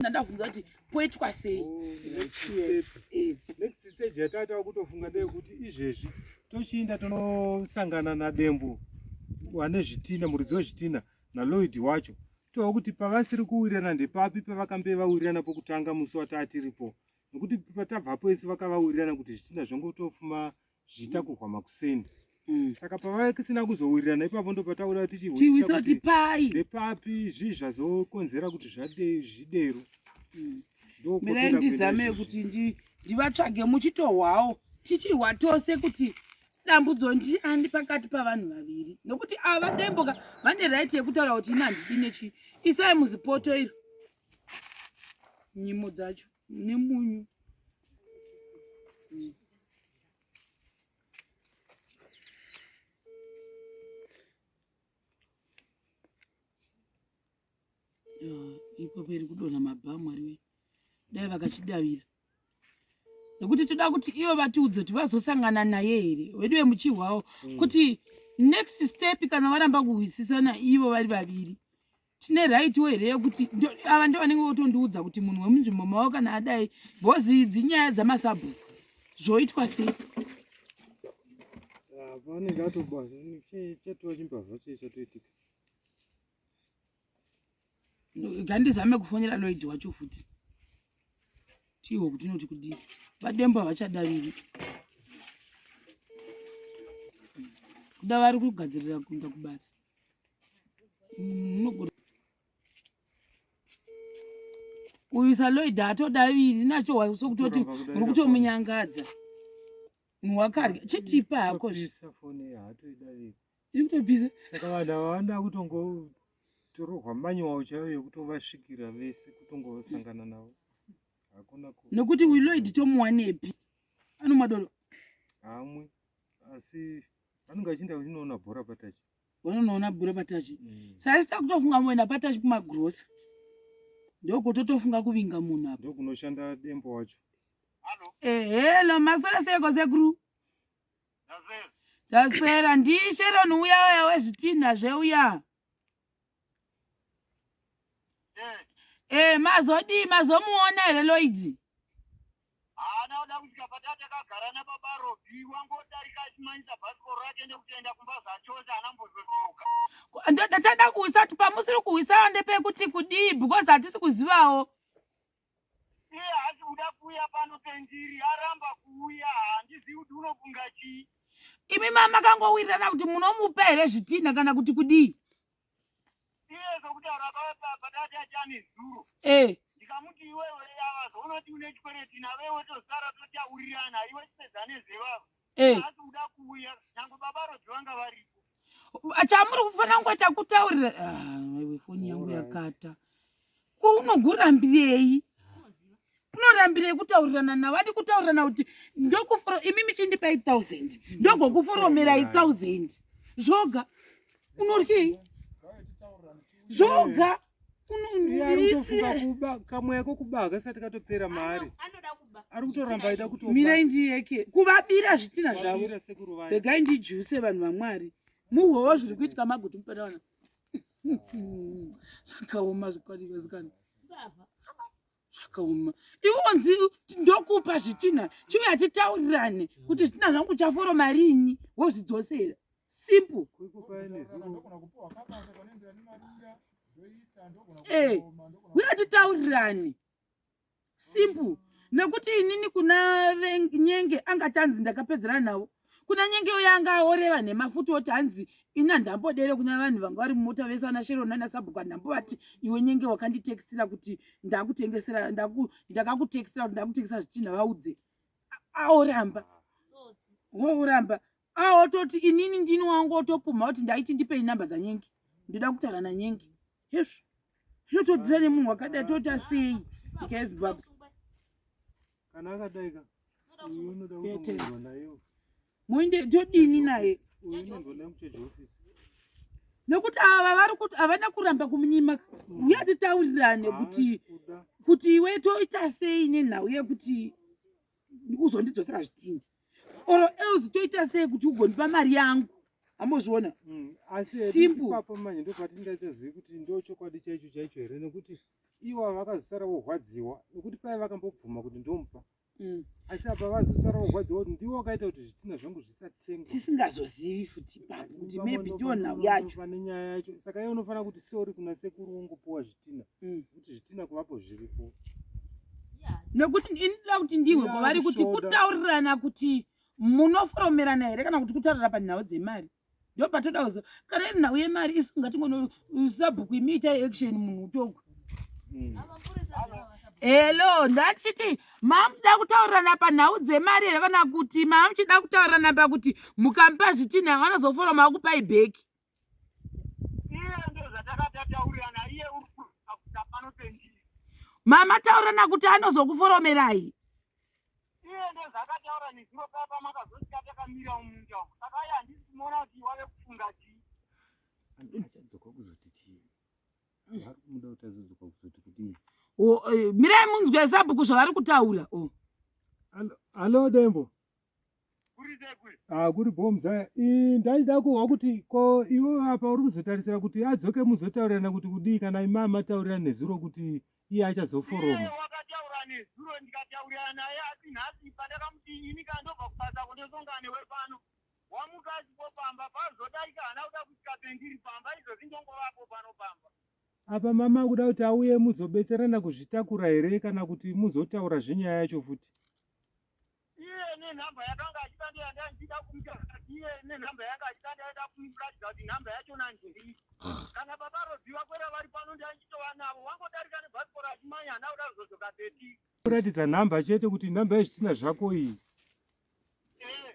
Ndandavhunza kuti poitwa sei? Oh, next step. Next stage yatata kutofunga ndeyekuti izvezvi tochiinda tonosangana naDembo wane zvitina, muridzi wezvitina naLloyd wacho toa kuti pavasiri kuwirirana ndepapi pavakambe vawirirana pokutanga musi watatiripo nekuti patabvapo isu vakavawirirana kuti zvitina zvongotofuma zvichitakurwa makuseni Saka pavasina kuzowirirana ipapo ndopataura tichihwisa kuti pai ndepapi zvii zvazokonzera kuti zvidero. Mirai ndizame kuti ndivatsvage muchitohwawo tichihwa tose kuti dambudzo ndiani pakati pavanhu vaviri nokuti ava demboka vane right yekutaura kuti ini handidi nechii. Isai muzipoto iro nyimo dzacho nemunyu. Ipapo iri kudonha mabha mwari we dai vakachidavira nekuti toda kuti ivo vatiudze kuti vazosangana naye here wedu wemuchihwawo kuti next step kana varamba kuhwisisana ivo vari vaviri tine right wo here yekuti ava ndo vanenge votondiudza kuti munhu wemunzvimbo mavo kana adai because idzi nyaya dzamasabhuku zvoitwa sei? Vanenge atoba chatova chimbavha chii chatoitika. Ngandizame kufonera Lloyd wacho futi tihwo kuti inoti kudii. Vadembo havachadaviri kuda vari kugadzirira kuenda kubasa. Uyu saloid haatodaviri nacho sokutoti uri kutomunyangadza munhu wakarya chitipa hako iri kutopisa. Saka vanhu ava vanoda kutongotororwa manual chaiyo yekutovasvikira vese kutongosangana navo. Hakuna nekuti uyu Lloyd tomuwanepi anomwa doro hamwe asi vanenge vachienda vachinoona bhora patachi vanonoona bhora patachi saisi takutofunga muenda patachi kumagrosa ndokutotofunga kuvinga munhu apa ndokunoshanda dembo wacho. Hello maswera seiko sekuru? Taswera. NdiSharon uya uya wezvitinha zveuya. Mazodii mazomuona here Lloyd? Haana kuda kusvika patatakagara nababa Robi wangodarika achimanyisa bhasikoro rake ndekutoenda kumba zvachose haana kumbozodzoka. Ndachada kuhwisa kuti pamusiri kuhwisawo ndepekuti kudii because hatisi kuzivawo. Iye haasi kuda kuuya pano pendiri aramba kuuya handizivi kuti unofunga chii. Imi mama makangowirirana kuti munomupa here zvitinha kana kuti kudii? Iye sokutaura patati achane zuro. Ndikamuti iwewe ava zvaunoti une chikwereti navo iwe tozara totaurirana iwe chipedza nezevavo. Haasi kuda kuuya nyangwe baba Robi vanga varipo. Chamuri kufanira kungoita kutaurira. Iwe foni yangu yakata. Ko unogurambirei? Unorambirei kutaurirana navo? Ati kutaurirana kuti ndokuforo imi michindipa 1000 ndogokuforomerai 1000 zvoga unoryei zvoga ari kutofunga kuba kamweya kokuba kasati katopera maari ari kutoramba aida kutoba. Mirai ndiyeke kuvabira zvitina zvavo. Regai ndijuse vanhu vaMwari muhwewo zviri kuitika maguti mupetawana zvakaoma zvokwadi vasikana zvakaoma. Iwonzi ndokupa zvitinha chiuya titaurirane kuti zvitinha zvangu chaforo marini wozvidzosera simple. Uya titaurirane simple nekuti inini kuna Nyenge angati hanzi ndakapedzerana navo kuna Nyenge uyo anga aoreva nhema futi oti hanzi ini handambodere kuna vanhu vanga vari mumota vese vana Sharon nana sabhuku handambovati iwe Nyenge wakanditextira kuti ndakutengesera ndakakutextira kuti ndakutengesa zvitinha vaudze aoramba wouramba aototi inini ndini wangu otopumha kuti ndaiti ndipei namba dzaNyenge ndoda kutaura naNyenge hezvo zvinotodzira nemunhu wakadai toita sei nyika yeZimbabwe Kana akadai ka uyu unoda kutomuendwa naye. Muinde todini naye? Uyu unondoda kucheji office. Nekuti ava vari kuti havana kuramba kumunyima uye titaurirane kuti kuti iwe toita sei nenhau yekuti uzondidzosera zvitindi or else toita sei kuti ugondipa mari yangu ambozviona. Asi ipapo manje ndopatingachazivi kuti ndo chokwadi chaicho chaicho here nekuti Ivo vakazosara vorwadziwa nekuti paye vakambobvuma kuti ndomupa. Asi apa vazosara vorwadziwa kuti ndiwo wakaita kuti zvitina zvangu zvisatengwa. Tisingazozivi futi ipapo kuti maybe ndiyo nhau yacho. Pane nyaya yacho. Saka iye unofanira kuti sorry kuna sekuru wongopuwa zvitina. Kuti zvitina kuvapo zviripo. Nekuti ini ndoda kuti ndihwe kwavari kuti kutaurirana kuti munoforomerana here kana kuti kutaurira panhau dzemari. Ndopatoda kuzo kana iri nhau yemari isu ngatingono sabhuku imi itai action munhu utogwe. Hello, ndachiti mamuchida kutaurirana panhau dzemari here kana kuti mamuchida kutaurirana pakuti mukamupa zvitinha vanozoforoma vakupai bheki. Mama taurirana kuti anozokuforomerai. Iye ndozvaakataura nezuro paya pamakazosvika takamira mumunda umu. Saka iye handisi kumuona kuti wave kufunga chii. Achadzoka kuzoti chii? Vari kumuda kuti azodzoka kuzoti kudii? Eh, mirai munzwe sabhuku zvavari kutaura. Oh. Alo Dembo. Ah, kuri bho mzaya. Ndaida kuhwa kuti ko iwe apa uri kuzotarisira kuti adzoke muzotaurirana kuti kudii kana imi mataurirana nezuro kuti iye achazoforoma. Iye wakataura nezuro ndikataurirana naye asi nhasi pandakamuti ini kana ndobva kubasa kundosongana newe pano wamuka asipo pamba pazodarika haana kuda kusvika pendiri pamba izvozvi ndongovapo pano pamba. Apa mama akuda kuti auye muzobetserana kuzvitakura here kana kuti muzotaura zvenyaya yacho futi? Iye nenhamba yakanga achida ndoyanda ndichida kumutarisa iye nenhamba yanga achida ndaida kumuratidza kuti nhamba yachona ndeiyi. Kana baba Rozi vakwera vari pano ndandichitova navo wangodarika nebhasikoro achimanya hana kuda kuzodzoka peti. Kuratidza nhamba chete kuti nhamba yezvitina zvako iyi. Eh.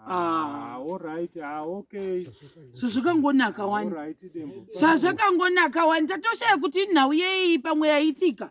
Ah, all right. Ah, okay. Zvazvakangonaka wani. All right, Dembo. Zvazvakangonaka wani tatoshaya kuti nhau yei pamwe yaitika.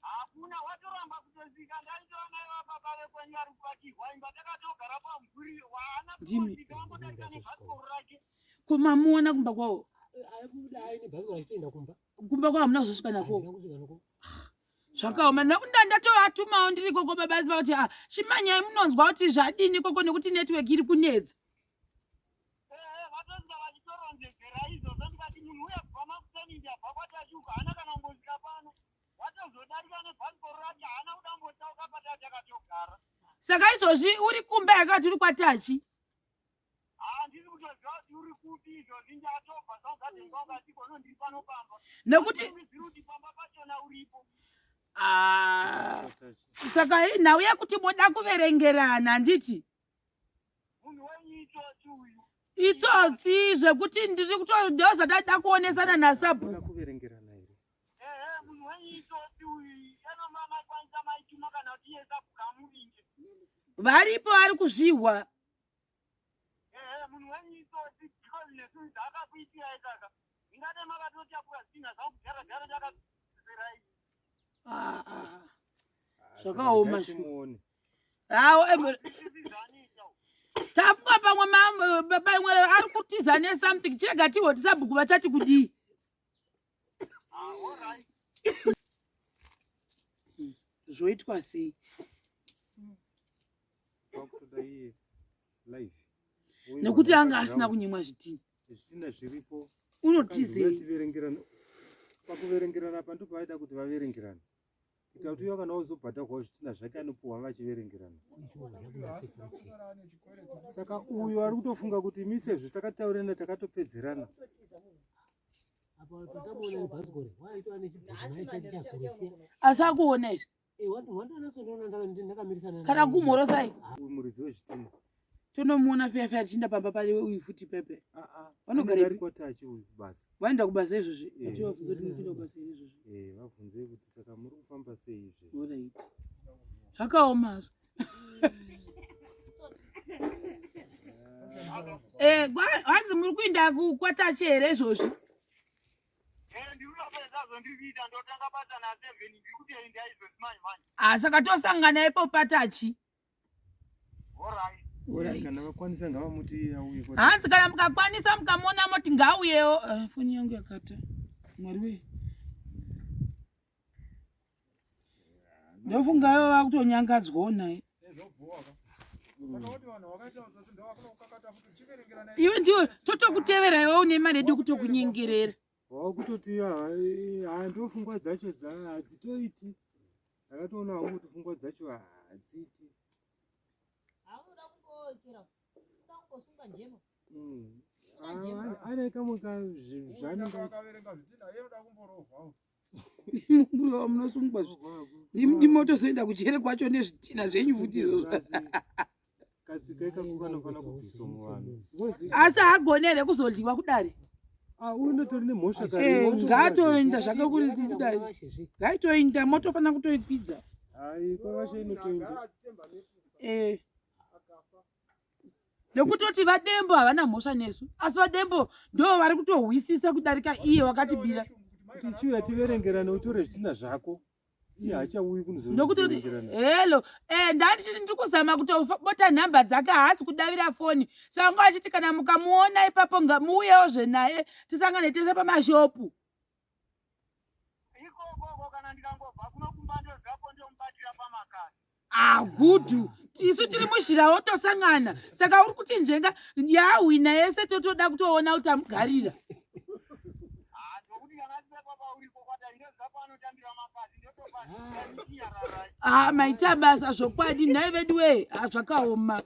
Hakuna watoramba kutosvika ndaitova naye vababa vekwenyu vari kuvakirwa imba takatogara pamvuri waana kutosvika wangodarika nebhasikoro rake. Ko mamuona kumba kwawo? Abuda aine bhasikoro achitoenda kumba. Kumba kwawo hamuna kuzosvika nako? Handina kusvika nako. Zvakaoma nekuti ndandatovatumao ndiri koko baba vati ah chimanyai munonzwa kuti zvadini koko nekuti network iri kunetsa. Ehe vatosvika vachitorondedzera izvozvo ndikati munhu uya kubva makuseni ndabva kwaTachuka haana kana kumbosvika pano watozodarika nebhasikoro rake haana kuda kumbotsauka patakatogara. Saka izvozvi uri kumba here kana kuti uri kwaTachi? Handisi kutoziva kuti uri kupi izvozvi ndatobva zvangu garden kwangu asi kono ndiri pano pamba. Nekuti Ndiri kuti pamba pachona uripo. Ah, saka inhau yekuti moda kuverengerana handiti? Munhu wenyu itsotsi uyu. Itsotsi zvekuti ndiri kuto ndo zvandada kuonesana nasabhuku. Kuverengerana here? Ehe, munhu wenyu itsotsi uyu. Eno mama kwanisa maituma kana kuti iye sabhuku amuvinge. Varipo ari kuzvihwa. Ehe, munhu wenyu itsotsi because nezvinhu zvaakakuitira ikaka. Ingade makatotakura zvinhu zvangu kudhara dhara ndakakuserai. Ah, ah. Zvakaoma shuwa. Hawo tafunga pamwe pamwe ari kutiza nesomething chirega tihwe tisabhuku vachati kudii zvoitwa sei nekuti anga asina kunyimwa zvitinha zvitinha zviripo unotizei pakuverengerana apa ndipo paida kuti vaverengerane kuita kuti uyo kana ozobhadharwawo zvitina zvake anopuhwa vachiverengerana saka uyo ari kutofunga kuti imi sezvo takataurirana takatopedzerana asi akuona izvi kana kumhorosai muridzi wezvitina tonomuona feya feya tichienda pamba pale uyu futi pepe ah, ah. vanogara kwatachi uyu kubasa vaenda kubasa izvozvi eh. ativabvunze kuti mukuenda kubasa here izvozvi eh, vabvunze kuti saka muri kufamba sei izvi orit zvakaoma hazvo eh, hanzi muri kuenda kukwatachi here izvozvi Ah, saka tosangana ipo patachi Kana vakwanisa ngavamuti auye. Hanzi kana mukakwanisa mukamuona moti ngauyewo. Uh, foni yangu yakata. Mwari wee. Ndofunga ivo vakutonyangadzwawo naye. Iwe ndiwe totokutevera iwe une mari yedu kutokunyengerera. Wakutoti handofungwa dzacho hadzitoiti. Ndakatoona hangu kuti fungwa dzacho hadziiti. Haunoda kungokera. Unoda kungosunga njema. Mm. Ane kamwe kazvanenge akaverenga zvitina iye unoda kumborohwawo. Mumbuya munosungwa ndimotozoenda kuchere kwacho nezvitina zvenyu futi izvozvo. Katsika ikako kanofanira kubviswa muvanhu. Asi haagone here kuzodyiwa kudare? Ah, unotori nemhosva kare. Eh, ngaatoenda zvake kuri kudare. Ngaitoenda motofanira kutoikwidza. Hai, kwavashe inotoenda. Eh. Nekutoti vadembo havana mhosva nesu asi vadembo ndo vari kutohwisisa kudarika iye wakatibira. Tichiuya tiverengerane utore zvitina zvako. Iye haachauyi nokutoti helo eh, ndandichiti ndiri kuzama kutobota nhamba dzake haasi kudavira foni saka ngo achiti kana mukamuona ipapo muuyewo zvenaye tisangane tese pamashopu agudu ah, isu tiri muzhirawo tosangana saka uri kuti nzvenga yahwina yese totoda kutoona kuti amugarira Ah, maita basa zvokwadi nhai vedu wee ah, zvakaoma.